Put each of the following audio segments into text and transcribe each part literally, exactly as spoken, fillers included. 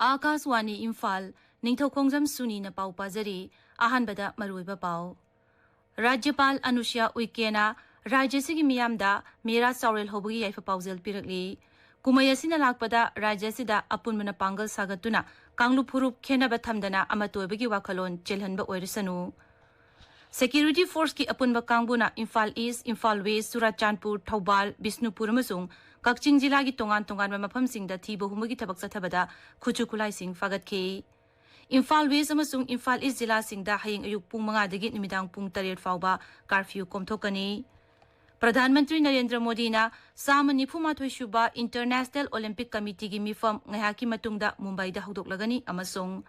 ꯑꯥꯀꯥꯁꯋꯥꯅꯤ ꯏꯝꯐꯥꯜ, ꯅꯤꯡꯊꯧꯈꯣꯡꯖꯝ ꯁꯨꯅꯤꯅ ꯄꯥꯎ ꯄꯥꯖꯔꯤ꯫ ꯑꯍꯥꯟꯕꯗ ꯃꯔꯨꯑꯣꯏꯕ ꯄꯥꯎ꯫ ꯔꯥꯖ꯭ꯌꯄꯥꯜ ꯑꯅꯨꯁ꯭ꯌꯥ ꯎꯏꯀꯦꯅ ꯔꯥꯖ꯭ꯌ ꯑꯁꯤꯒꯤ ꯃꯤꯌꯥꯝꯗ ꯃꯦꯔꯥ ꯆꯥꯎꯔꯦꯜ ꯍꯧꯕꯒꯤ ꯌꯥꯏꯐ ꯄꯥꯎꯖꯦꯜ ꯄꯤꯔꯛꯂꯤ꯫ ꯀꯨꯝꯍꯩ ꯑꯁꯤꯅ ꯂꯥꯛꯄꯗ ꯔꯥꯖ꯭ꯌ ꯑꯁꯤꯗ ꯑꯄꯨꯟꯕꯅ ꯄꯥꯡꯒꯜ ꯁꯥꯒꯠꯇꯨꯅ ꯀꯥꯡꯂꯨꯞ ꯐꯨꯔꯨꯞ ꯈꯦꯟꯅꯕ ꯊꯝꯗꯅ ꯑꯃꯠꯇ ꯑꯣꯏꯕꯒꯤ ꯋꯥꯈꯜꯂꯣꯟ ꯆꯦꯜꯍꯟꯕ ꯑꯣꯏꯔꯁꯅꯨ꯫ ꯁꯦꯀ꯭ꯌꯨꯔꯤꯇꯤ ꯐꯣꯔꯁꯀꯤ ꯑꯄꯨꯟꯕ ꯀꯥꯡꯕꯨꯅ ꯏꯝꯐꯥꯜ ꯏꯁ, ꯏꯝꯐꯥꯜ ꯋꯦꯁ, ꯆꯨꯔꯥꯆꯥꯟꯄꯨꯔ, ꯊꯧꯕꯥꯜ, ꯕꯤꯁꯅꯨꯄꯨꯔ ꯑꯃꯁꯨꯡ ꯀꯛꯆꯤꯡ ꯖꯤꯂꯥꯒꯤ ꯇꯣꯉꯥꯟ ꯇꯣꯉꯥꯟꯕ ꯃꯐꯝꯁꯤꯡꯗ ꯊꯤꯕ ꯍꯨꯝꯕꯒꯤ ꯊꯕꯛ ꯆꯠꯊꯕꯗ ꯈꯨꯠꯁꯨ ꯈꯨꯠꯂꯥꯏꯁꯤꯡ ꯐꯥꯒꯠꯈꯤ꯫ ꯏꯝꯐꯥꯜ ꯋꯦꯁ ꯑꯃꯁꯨꯡ ꯏꯝꯐꯥꯜ ꯏꯁ ꯖꯤꯂꯥꯁꯤꯡꯗ ꯍꯌꯦꯡ ꯑꯌꯨꯛ ꯄꯨꯡ ꯃꯉꯥꯗꯒꯤ ꯅꯨꯃꯤꯗꯥꯡ ꯄꯨꯡ ꯇꯔꯦꯠ ꯐꯥꯎꯕ ꯀꯥꯔꯐ꯭ꯌꯨ ꯀꯣꯝꯊꯣꯛꯀꯅꯤ꯫ ꯄ꯭ꯔꯙꯥꯟ ꯃꯟꯇ꯭ꯔꯤ ꯅꯔꯦꯟꯗ꯭ꯔ ꯃꯣꯗꯤꯅ ꯆꯥꯝꯃ ꯅꯤꯐꯨ ꯃꯥꯊꯣꯏ ꯁꯨꯕ ꯏꯟꯇꯔꯅꯦꯁꯅꯦꯜ ꯑꯣꯂꯤꯝꯄꯤꯛ ꯀꯃꯤꯇꯤꯒꯤ ꯃꯤꯐꯝ ꯉꯥꯏꯍꯥꯛꯀꯤ ꯃꯇꯨꯡꯗ ꯃꯨꯝꯕꯥꯏꯗ ꯍꯧꯗꯣꯛꯂꯒꯅꯤ ꯑꯃꯁꯨꯡ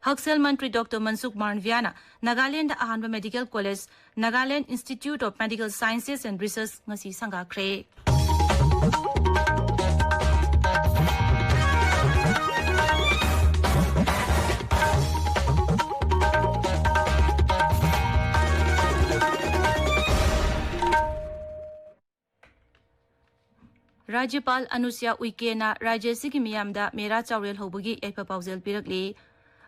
ꯍꯛꯁꯦꯜ ꯃꯟꯇ꯭ꯔꯤ ꯗꯣꯛꯇꯔ ꯃꯟꯁꯨꯈ ꯃꯥꯟꯗꯚꯤꯌꯥꯅ ꯅꯥꯒꯥꯂꯦꯟꯗ ꯑꯍꯥꯟꯕ medical college, Nagaland institute of medical sciences and research ꯉꯁꯤ ꯁꯪꯒꯥꯈ꯭ꯔꯦ꯫ ꯔꯥꯖ꯭ꯌꯄꯥꯜ ꯑꯅꯨꯁ꯭ꯌꯥ ꯎꯏꯀꯦꯅ ꯔꯥꯖ꯭ꯌ ꯑꯁꯤꯒꯤ ꯃꯤꯌꯥꯝꯗ ꯃꯦꯔꯥ ꯆꯥꯎꯔꯦꯜ ꯍꯧꯕꯒꯤ ꯌꯥꯏꯐ ꯄꯥꯎꯖꯦꯜ ꯄꯤꯔꯛꯂꯤ꯫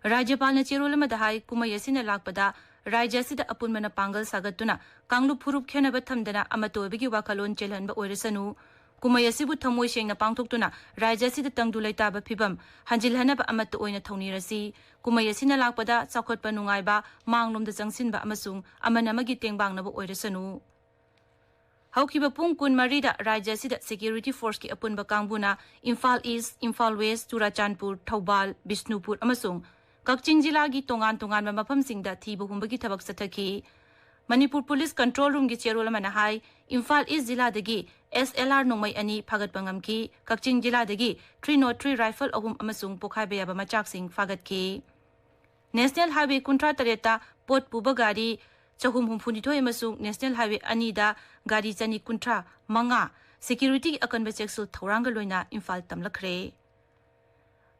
ꯔꯥꯖ꯭ꯌꯄꯥꯜꯅ ꯆꯦꯔꯣꯜ ꯑꯃꯗ ꯍꯥꯏ, ꯀꯨꯝꯍꯩ ꯑꯁꯤꯅ ꯂꯥꯛꯄꯗ ꯔꯥꯖ꯭ꯌ ꯑꯁꯤꯗ ꯑꯄꯨꯟꯕꯅ ꯄꯥꯡꯒꯜ ꯁꯥꯒꯠꯇꯨꯅ ꯀꯥꯡꯂꯨꯞ ꯐꯨꯔꯨꯞ ꯈꯦꯟꯅꯕ ꯊꯝꯗꯅ ꯑꯃꯠꯇ ꯑꯣꯏꯕꯒꯤ ꯋꯥꯈꯜꯂꯣꯟ ꯆꯦꯜꯍꯟꯕ ꯑꯣꯏꯔꯁꯅꯨ꯫ ꯀꯨꯝꯍꯩ ꯑꯁꯤꯕꯨ ꯊꯃꯣꯏ ꯁꯦꯡꯅ ꯄꯥꯡꯊꯣꯛꯇꯨꯅ ꯔꯥꯖ꯭ꯌ ꯑꯁꯤꯗ ꯇꯪꯗꯨ ꯂꯩꯇꯥꯕ ꯐꯤꯚꯝ ꯍꯟꯖꯤꯜꯍꯟꯅꯕ ꯑꯃꯠꯇ ꯑꯣꯏꯅ ꯊꯧꯅꯤꯔꯁꯤ꯫ ꯀꯨꯝꯍꯩ ꯑꯁꯤꯅ ꯂꯥꯛꯄꯗ ꯆꯥꯎꯈꯠꯄ ꯅꯨꯡꯉꯥꯏꯕ, ꯃꯥꯡꯂꯣꯝꯗ ꯆꯪꯁꯤꯟꯕ ꯑꯃꯁꯨꯡ ꯑꯃꯅ ꯑꯃꯒꯤ ꯇꯦꯡꯕꯥꯡꯅꯕ ꯑꯣꯏꯔꯁꯅꯨ꯫ ꯍꯧꯈꯤꯕ ꯄꯨꯡ ꯀꯨꯟꯃꯔꯤꯗ ꯔꯥꯖ꯭ꯌ ꯑꯁꯤꯗ ꯁꯦꯀ꯭ꯌꯨꯔꯤꯇꯤ ꯐꯣꯔꯁꯀꯤ ꯑꯄꯨꯟꯕ ꯀꯥꯡꯕꯨꯅ ꯏꯝꯐꯥꯜ ꯏꯁ, ꯏꯝꯐꯥꯜ ꯋꯦꯁ, ꯆꯨꯔꯥꯆꯥꯟꯄꯨꯔ, ꯊꯧꯕꯥꯜ, ꯕꯤꯁꯅꯨꯄꯨꯔ ꯑꯃꯁꯨꯡ ꯀꯛꯆꯤꯡ ꯖꯤꯂꯥꯒꯤ ꯇꯣꯉꯥꯟ ꯇꯣꯉꯥꯟꯕ ꯃꯐꯝꯁꯤꯡꯗ ꯊꯤꯕ ꯍꯨꯝꯕꯒꯤ ꯊꯕꯛ ꯆꯠꯊꯈꯤ꯫ ꯃꯅꯤꯄꯨꯔ ꯄꯨꯂꯤꯁ ꯀꯟꯇ꯭ꯔꯣꯜ ꯔꯨꯝꯒꯤ ꯆꯦꯔꯣꯜ ꯑꯃꯅ ꯍꯥꯏ, ꯏꯝꯐꯥꯜ ꯏꯁ ꯖꯤꯂꯥꯗꯒꯤ ꯑꯦꯁ ꯑꯦꯜ ꯑꯥꯔ ꯅꯣꯡꯃꯩ ꯑꯅꯤ ꯐꯥꯒꯠꯄ ꯉꯝꯈꯤ꯫ ꯀꯛꯆꯤꯡ ꯖꯤꯂꯥꯗꯒꯤ ꯊ꯭ꯔꯤ ꯅꯣꯠ ꯊ꯭ꯔꯤ ꯔꯥꯏꯐꯜ ꯑꯍꯨꯝ ꯑꯃꯁꯨꯡ ꯄꯣꯈꯥꯏꯕ ꯌꯥꯕ ꯃꯆꯥꯛꯁꯤꯡ ꯐꯥꯒꯠꯈꯤ꯫ ꯅꯦꯁꯅꯦꯜ ꯍꯥꯏꯋꯦ ꯀꯨꯟꯊ꯭ꯔꯥ ꯇꯔꯦꯠꯇ ꯄꯣꯠ ꯄꯨꯕ ꯒꯥꯔꯤ ꯆꯍꯨꯝ ꯍꯨꯝꯐꯨꯅꯤꯊꯣꯏ ꯑꯃꯁꯨꯡ ꯅꯦꯁꯅꯦꯜ ꯍꯥꯏꯋꯦ ꯑꯅꯤꯗ ꯒꯥꯔꯤ ꯆꯅꯤ ꯀꯨꯟꯊ꯭ꯔꯥ ꯃꯉꯥ ꯁꯦꯀ꯭ꯌꯨꯔꯤꯇꯤꯒꯤ ꯑꯀꯟꯕ ꯆꯦꯛꯁꯤꯜ ꯊꯧꯔꯥꯡꯒ ꯂꯣꯏꯅ ꯏꯝꯐꯥꯜ ꯇꯝꯂꯛꯈ꯭ꯔꯦ꯫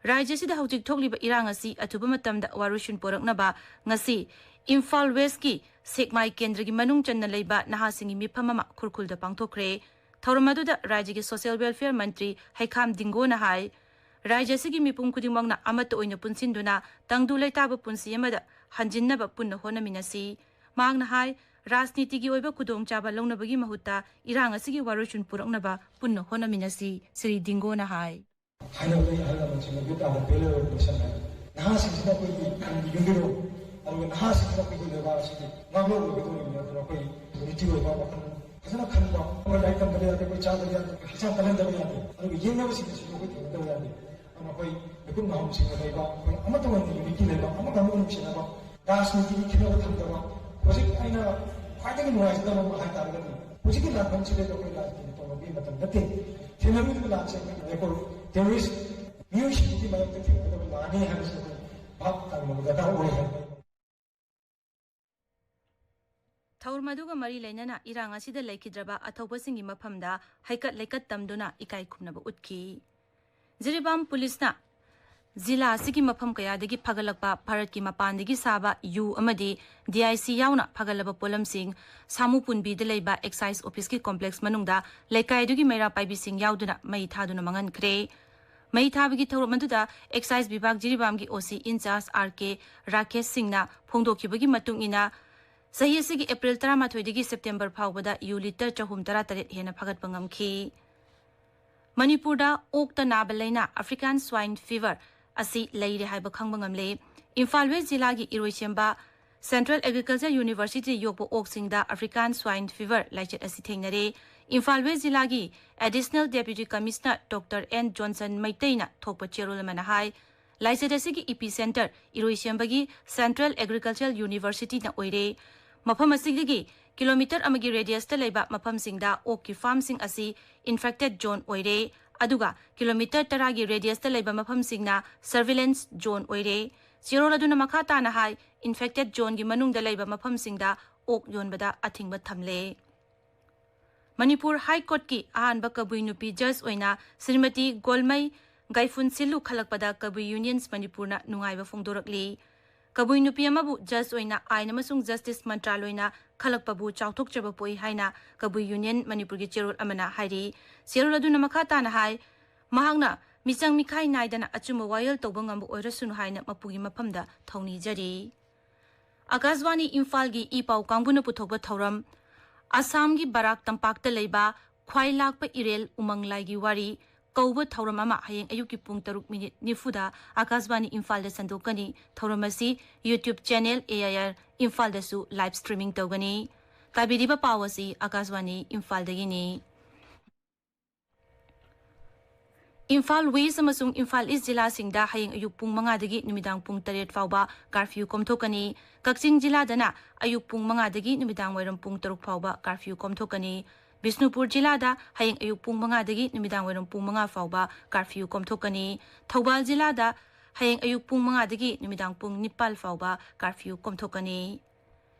ꯔꯥꯖ꯭ꯌ ꯑꯁꯤꯗ ꯍꯧꯖꯤꯛ ꯊꯣꯛꯂꯤꯕ ꯏꯔꯥꯡ ꯑꯁꯤ ꯑꯊꯨꯕ ꯃꯇꯝꯗ ꯋꯥꯔꯣꯏꯁꯤꯟ ꯄꯣꯔꯛꯅꯕ ꯉꯁꯤ ꯏꯝꯐꯥꯜ ꯋꯦꯁꯀꯤ ꯁꯦꯛꯃꯥꯏ ꯀꯦꯟꯗ꯭ꯔꯒꯤ ꯃꯅꯨꯡ ꯆꯟꯅ ꯂꯩꯕ ꯅꯍꯥꯁꯤꯡꯒꯤ ꯃꯤꯐꯝ ꯑꯃ ꯈꯨꯔꯈꯨꯜꯗ ꯄꯥꯡꯊꯣꯛꯈ꯭ꯔꯦ꯫ ꯊꯧꯔꯝ ꯑꯗꯨꯗ ꯔꯥꯖ꯭ꯌꯒꯤ ꯁꯣꯁꯤꯌꯦꯜ ꯋꯦꯜꯐꯤꯌꯔ ꯃꯟꯇ꯭ꯔꯤ ꯍꯩꯈꯥꯝ ꯗꯤꯡꯒꯣꯅ ꯍꯥꯏ, ꯔꯥꯖ꯭ꯌ ꯑꯁꯤꯒꯤ ꯃꯤꯄꯨꯝ ꯈꯨꯗꯤꯡꯃꯛꯅ ꯑꯃꯠꯇ ꯑꯣꯏꯅ ꯄꯨꯟꯁꯤꯟꯗꯨꯅ ꯇꯪꯗꯨ ꯂꯩꯇꯥꯕ ꯄꯨꯟꯁꯤ ꯑꯃꯗ ꯍꯟꯖꯤꯟꯅꯕ ꯄꯨꯟꯅ ꯍꯣꯠꯅꯃꯤꯟꯅꯁꯤ꯫ ꯃꯍꯥꯛꯅ ꯍꯥꯏ, ꯔꯥꯖꯅꯤꯇꯤꯒꯤ ꯑꯣꯏꯕ ꯈꯨꯗꯣꯡꯆꯥꯕ ꯂꯧꯅꯕꯒꯤ ꯃꯍꯨꯠꯇ ꯏꯔꯥꯡ ꯑꯁꯤꯒꯤ ꯋꯥꯔꯣꯏꯁꯤꯟ ꯄꯨꯔꯛꯅꯕ ꯄꯨꯟꯅ ꯍꯣꯠꯅꯃꯤꯟꯅꯁꯤ, ꯁ꯭ꯔꯤ ꯗꯤꯡꯒꯣꯅ ꯍꯥꯏ꯫ ꯍꯥꯏꯅꯕꯗ ꯑꯩ ꯑꯍꯜ ꯂꯃꯟꯁꯤꯡꯅ ꯌꯨꯠ ꯑꯥꯔ ꯚꯦꯂꯨ ꯑꯣꯐ ꯅꯦꯁꯟ ꯍꯥꯏ꯫ ꯅꯍꯥꯁꯤꯡꯁꯤꯅ ꯑꯩꯈꯣꯏꯒꯤ ꯈꯟꯒꯤ ꯌꯨꯝꯕꯤꯔꯣꯜ, ꯑꯗꯨꯒ ꯅꯍꯥꯁꯤꯡꯁꯤꯅ ꯑꯩꯈꯣꯏꯒꯤ ꯂꯩꯕꯥꯛ ꯑꯁꯤꯒꯤ ꯉꯥꯛꯂꯣꯟ ꯑꯣꯏꯒꯗꯧꯔꯤꯕꯅꯤ꯫ ꯑꯗꯨꯅ ꯑꯩꯈꯣꯏ ꯌꯨꯅꯤꯇꯤ ꯑꯣꯏꯕ ꯋꯥꯈꯜ ꯐꯖꯅ ꯈꯟꯕ, ꯑꯩꯈꯣꯏ ꯂꯥꯏꯔꯤꯛ ꯇꯝꯗꯕ ꯌꯥꯗꯦ, ꯑꯩꯈꯣꯏ ꯆꯥꯗꯕ ꯌꯥꯗꯦ, ꯑꯩꯈꯣꯏ ꯍꯛꯆꯥꯡ ꯀꯜꯍꯟꯗꯕ ꯌꯥꯗꯦ, ꯑꯗꯨꯒ ꯌꯦꯡꯅꯕꯁꯤꯡꯗꯁꯨ ꯑꯩꯈꯣꯏ ꯊꯦꯡꯅꯗꯕ ꯌꯥꯗꯦ꯫ ꯑꯗꯨꯅ ꯑꯩꯈꯣꯏ ꯃꯤꯄꯨꯝ ꯅꯥꯍꯨꯝꯁꯤꯡꯅ ꯂꯩꯕ, ꯑꯩꯈꯣꯏ ꯑꯃꯠꯇ ꯑꯣꯏꯅ ꯌꯨꯅꯤꯇꯤ ꯂꯩꯕ, ꯑꯃꯒ ꯑꯃꯒ ꯅꯨꯡꯁꯤꯅꯕ, ꯔꯥꯖꯅꯤꯇꯤꯒꯤ ꯈꯦꯠꯅꯕ ꯊꯝꯗꯕ꯫ ꯍꯧꯖꯤꯛ ꯑꯩꯅ ꯈ꯭ꯋꯥꯏꯗꯒꯤ ꯅꯨꯡꯉꯥꯏꯖꯗꯕ ꯑꯃ ꯍꯥꯏ ꯇꯥꯔꯒꯗꯤ, ꯍꯧꯖꯤꯛꯀꯤ ꯂꯥꯟꯐꯝꯁꯤꯗ ꯑꯩꯈꯣꯏ ꯂꯥꯟ ꯇꯧꯕꯒꯤ ꯃꯇꯝ ꯅꯠꯇꯦ꯫ ꯊꯦꯡꯅꯔꯤꯕ ꯂꯥꯟꯁꯦ ꯑꯩꯈꯣꯏꯒꯤ ꯂꯩꯀꯣꯜ ꯇꯦꯔꯣꯔꯤꯁ ꯃꯤꯑꯣꯏꯁꯤꯡꯒꯤ ꯃꯔꯛꯇ ꯊꯦꯡꯅꯒꯗꯕ ꯂꯥꯟꯅꯤ ꯍꯥꯏꯕꯁꯤ ꯑꯩꯈꯣꯏ ꯚꯥꯞ ꯇꯥꯃꯤꯟꯅꯕ ꯗꯔꯀꯥꯔ ꯑꯣꯏ ꯍꯥꯏꯕ꯫ ꯊꯧꯔꯝ ꯑꯗꯨꯒ ꯃꯔꯤ ꯂꯩꯅꯅ ꯏꯔꯥꯡ ꯑꯁꯤꯗ ꯂꯩꯈꯤꯗ꯭ꯔꯕ ꯑꯊꯧꯕꯁꯤꯡꯒꯤ ꯃꯐꯝꯗ ꯍꯩꯀꯠ ꯂꯩꯀꯠ ꯇꯝꯗꯨꯅ ꯏꯀꯥꯏ ꯈꯨꯝꯅꯕ ꯎꯠꯈꯤ꯫ ꯖꯤꯔꯤꯕꯥꯝ ꯄꯨꯂꯤꯁꯅ ꯖꯤꯂꯥ ꯑꯁꯤꯒꯤ ꯃꯐꯝ ꯀꯌꯥꯗꯒꯤ ꯐꯒꯠꯂꯛꯄ ꯚꯥꯔꯠꯀꯤ ꯃꯄꯥꯟꯗꯒꯤ ꯁꯥꯕ ꯌꯨ ꯑꯃꯗꯤ ꯗꯤ ꯑꯥꯏ ꯁꯤ ꯌꯥꯎꯅ ꯐꯒꯠꯂꯕ ꯄꯣꯠꯂꯝꯁꯤꯡ ꯁꯥꯃꯨ ꯄꯨꯟꯕꯤꯗ ꯂꯩꯕ ꯑꯦꯛꯁꯥꯏꯖ ꯑꯣꯐꯤꯁꯀꯤ ꯀꯣꯝꯄ꯭ꯂꯦꯛꯁ ꯃꯅꯨꯡꯗ ꯂꯩꯀꯥꯏꯗꯨꯒꯤ ꯃꯩꯔꯥ ꯄꯥꯏꯕꯤꯁꯤꯡ ꯌꯥꯎꯗꯨꯅ ꯃꯩ ꯊꯥꯗꯨꯅ ꯃꯥꯡꯍꯟꯈ꯭ꯔꯦ꯫ ꯃꯩ ꯊꯥꯕꯒꯤ ꯊꯧꯔꯝ ꯑꯗꯨꯗ ꯑꯦꯛꯁꯥꯏꯖ ꯕꯤꯚꯥꯒ ꯖꯤꯔꯤꯕꯥꯝꯒꯤ ꯑꯣ ꯁꯤ ꯏꯟꯆꯥꯔꯖ ꯑꯥꯔ ꯀꯦ ꯔꯥꯀꯦꯁ ꯁꯤꯡꯅ ꯐꯣꯡꯗꯣꯛꯈꯤꯕꯒꯤ ꯃꯇꯨꯡ ꯏꯟꯅ, ꯆꯍꯤ ꯑꯁꯤꯒꯤ ꯑꯦꯄ꯭ꯔꯤꯜ ꯇꯔꯥꯃꯥꯊꯣꯏꯗꯒꯤ ꯁꯦꯞꯇꯦꯝꯕꯔ ꯐꯥꯎꯕꯗ ꯌꯨ ꯂꯤꯇꯔ ꯆꯍꯨꯝ ꯇꯔꯥꯇꯔꯦꯠ ꯍꯦꯟꯅ ꯐꯒꯠꯄ ꯉꯝꯈꯤ꯫ ꯃꯅꯤꯄꯨꯔꯗ ꯑꯣꯛꯇ ꯅꯥꯕ ꯂꯥꯏꯅꯥ African Swine Fever ꯑꯁꯤ ꯂꯩꯔꯦ ꯍꯥꯏꯕ ꯈꯪꯕ ꯉꯝꯂꯦ꯫ ꯏꯝꯐꯥꯜ ꯋꯦꯁ ꯖꯤꯂꯥꯒꯤ ꯏꯔꯣꯏꯁꯦꯝꯕ Central Agriculture University ꯌꯣꯛꯄ ꯑꯣꯛꯁꯤꯡꯗ African Swine Fever ꯂꯥꯏꯆꯠ ꯑꯁꯤ ꯊꯦꯡꯅꯔꯦ꯫ ꯏꯝꯐꯥꯜ ꯋꯦꯁ ꯖꯤꯂꯥꯒꯤ Additional Deputy Commissioner doctor N Johnson ꯃꯩꯇꯩꯅ ꯊꯣꯛꯄ ꯆꯦꯔꯣꯜ ꯑꯃꯅ ꯍꯥꯏ, ꯂꯥꯏꯆꯠ ꯑꯁꯤꯒꯤ ꯏꯄꯤ ꯁꯦꯟꯇꯔ ꯏꯔꯣꯏꯁꯦꯝꯕꯒꯤ Central Agricultural Universityꯅ ꯑꯣꯏꯔꯦ꯫ ꯃꯐꯝ ꯑꯁꯤꯗꯒꯤ ꯀꯤꯂꯣꯃꯤꯇꯔ ꯑꯃꯒꯤ ꯔꯦꯗꯤꯌꯁꯇ ꯂꯩꯕ ꯃꯐꯝꯁꯤꯡꯗ ꯑꯣꯛꯀꯤ ꯐꯥꯔꯝꯁꯤꯡ ꯑꯁꯤ ꯏꯟꯐꯦꯛꯇꯦꯗ ꯖꯣꯟ ꯑꯣꯏꯔꯦ, ꯑꯗꯨꯒ ꯀꯤꯂꯣꯃꯤꯇꯔ ꯇꯔꯥꯒꯤ ꯔꯦꯗꯤꯌꯁꯇ ꯂꯩꯕ ꯃꯐꯝꯁꯤꯡꯅ ꯁꯔꯚꯤꯂꯦꯟꯁ ꯖꯣꯟ ꯑꯣꯏꯔꯦ꯫ ꯆꯦꯔꯣꯜ ꯑꯗꯨꯅ ꯃꯈꯥ ꯇꯥꯅ ꯍꯥꯏ, ꯏꯟꯐꯦꯛꯇꯦꯗ ꯖꯣꯟꯒꯤ ꯃꯅꯨꯡꯗ ꯂꯩꯕ ꯃꯐꯝꯁꯤꯡꯗ ꯑꯣꯛ ꯌꯣꯟꯕꯗ ꯑꯊꯤꯡꯕ ꯊꯝꯂꯦ꯫ ꯃꯅꯤꯄꯨꯔ ꯍꯥꯏ ꯀꯣꯔꯠꯀꯤ ꯑꯍꯥꯟꯕ ꯀꯕꯨꯏ ꯅꯨꯄꯤ ꯖꯖ ꯑꯣꯏꯅ ꯁ꯭ꯔꯤꯃꯇꯤ ꯒꯣꯜꯃꯩ ꯒꯥꯏꯐꯨꯟꯁꯤꯜꯂꯨ ꯈꯜꯂꯛꯄꯗ ꯀꯕꯨꯏ ꯌꯨꯅꯤꯌꯟꯁ ꯃꯅꯤꯄꯨꯔꯅ ꯅꯨꯡꯉꯥꯏꯕ ꯐꯣꯡꯗꯣꯔꯛꯂꯤ꯫ ꯀꯕꯨꯏ ꯅꯨꯄꯤ ꯑꯃꯕꯨ ꯖꯖ ꯑꯣꯏꯅ ꯑꯥꯏꯟ ꯑꯃꯁꯨꯡ ꯖꯁꯇꯤꯁ ꯃꯟꯇ꯭ꯔꯥꯂꯣꯏꯅ ꯈꯜꯂꯛꯄꯕꯨ ꯆꯥꯎꯊꯣꯛꯆꯕ ꯄꯣꯛꯏ ꯍꯥꯏꯅ ꯀꯕꯨꯏ ꯌꯨꯅꯤꯌꯟ ꯃꯅꯤꯄꯨꯔꯒꯤ ꯆꯦꯔꯣꯜ ꯑꯃꯅ ꯍꯥꯏꯔꯤ꯫ ꯆꯦꯔꯣꯜ ꯑꯗꯨꯅ ꯃꯈꯥ ꯇꯥꯅ ꯍꯥꯏ, ꯃꯍꯥꯛꯅ ꯃꯤꯆꯪ ꯃꯤꯈꯥꯏ ꯅꯥꯏꯗꯅ ꯑꯆꯨꯝꯕ ꯋꯥꯌꯦꯜ ꯇꯧꯕ ꯉꯝꯕ ꯑꯣꯏꯔꯁꯅꯨ ꯍꯥꯏꯅ ꯃꯄꯨꯒꯤ ꯃꯐꯝꯗ ꯊꯧꯅꯤꯖꯔꯤ꯫ ꯑꯀꯥꯁꯕꯥꯅꯤ ꯏꯝꯐꯥꯜꯒꯤ ꯏ ꯄꯥꯎ ꯀꯥꯡꯕꯨꯅ ꯄꯨꯊꯣꯛꯄ ꯊꯧꯔꯝ꯫ ꯑꯁꯥꯝꯒꯤ ꯕꯔꯥꯛ ꯇꯝꯄꯥꯛꯇ ꯂꯩꯕ ꯈ꯭ꯋꯥꯏ ꯂꯥꯛꯄ ꯏꯔꯦꯜ ꯎꯃꯪ ꯂꯥꯏꯒꯤ ꯋꯥꯔꯤ ꯀꯧꯕ ꯊꯧꯔꯝ ꯑꯃ ꯍꯌꯦꯡ ꯑꯌꯨꯛꯀꯤ ꯄꯨꯡ ꯇꯔꯨꯛ ꯃꯤꯅꯤꯠ ꯅꯤꯐꯨꯗ ꯑꯀꯥꯁꯕꯥꯅꯤ ꯏꯝꯐꯥꯜꯗ ꯁꯟꯗꯣꯛꯀꯅꯤ꯫ ꯊꯧꯔꯝ ꯑꯁꯤ YouTube channel A I R ꯏꯝꯐꯥꯜꯗꯁꯨ live streaming ꯇꯧꯒꯅꯤ꯫ ꯇꯥꯕꯤꯔꯤꯕ ꯄꯥꯎ ꯑꯁꯤ ꯑꯀꯥꯁꯕꯥꯅꯤ ꯏꯝꯐꯥꯜꯗꯒꯤꯅꯤ꯫ ꯏꯝꯐꯥꯜ ꯋꯦꯁ ꯑꯃꯁꯨꯡ ꯏꯝꯐꯥꯜ ꯏꯁ ꯖꯤꯂꯥꯁꯤꯡꯗ ꯍꯌꯦꯡ ꯑꯌꯨꯛ ꯄꯨꯡ ꯃꯉꯥꯗꯒꯤ ꯅꯨꯃꯤꯗꯥꯡ ꯄꯨꯡ ꯇꯔꯦꯠ ꯐꯥꯎꯕ ꯀꯥꯔꯐ꯭ꯌꯨ ꯀꯣꯝꯊꯣꯛꯀꯅꯤ꯫ ꯀꯛꯆꯤꯡ ꯖꯤꯂꯥꯗꯅ ꯑꯌꯨꯛ ꯄꯨꯡ ꯃꯉꯥꯗꯒꯤ ꯅꯨꯃꯤꯗꯥꯡ ꯋꯥꯏꯔꯝ ꯄꯨꯡ ꯇꯔꯨꯛ ꯐꯥꯎꯕ ꯀꯥꯔꯐ꯭ꯌꯨ ꯀꯣꯝꯊꯣꯛꯀꯅꯤ꯫ ꯕꯤꯁꯅꯨꯄꯨꯔ ꯖꯤꯂꯥꯗ ꯍꯌꯦꯡ ꯑꯌꯨꯛ ꯄꯨꯡ ꯃꯉꯥꯗꯒꯤ ꯅꯨꯃꯤꯗꯥꯡ ꯋꯥꯏꯔꯝ ꯄꯨꯡ ꯃꯉꯥ ꯐꯥꯎꯕ ꯀꯥꯔꯐ꯭ꯌꯨ ꯀꯣꯝꯊꯣꯛꯀꯅꯤ꯫ ꯊꯧꯕꯥꯜ ꯖꯤꯂꯥꯗ ꯍꯌꯦꯡ ꯑꯌꯨꯛ ꯄꯨꯡ ꯃꯉꯥꯗꯒꯤ ꯅꯨꯃꯤꯗꯥꯡ ꯄꯨꯡ ꯅꯤꯄꯥꯜ ꯐꯥꯎꯕ ꯀꯥꯔꯐ꯭ꯌꯨ ꯀꯣꯝꯊꯣꯛꯀꯅꯤ꯫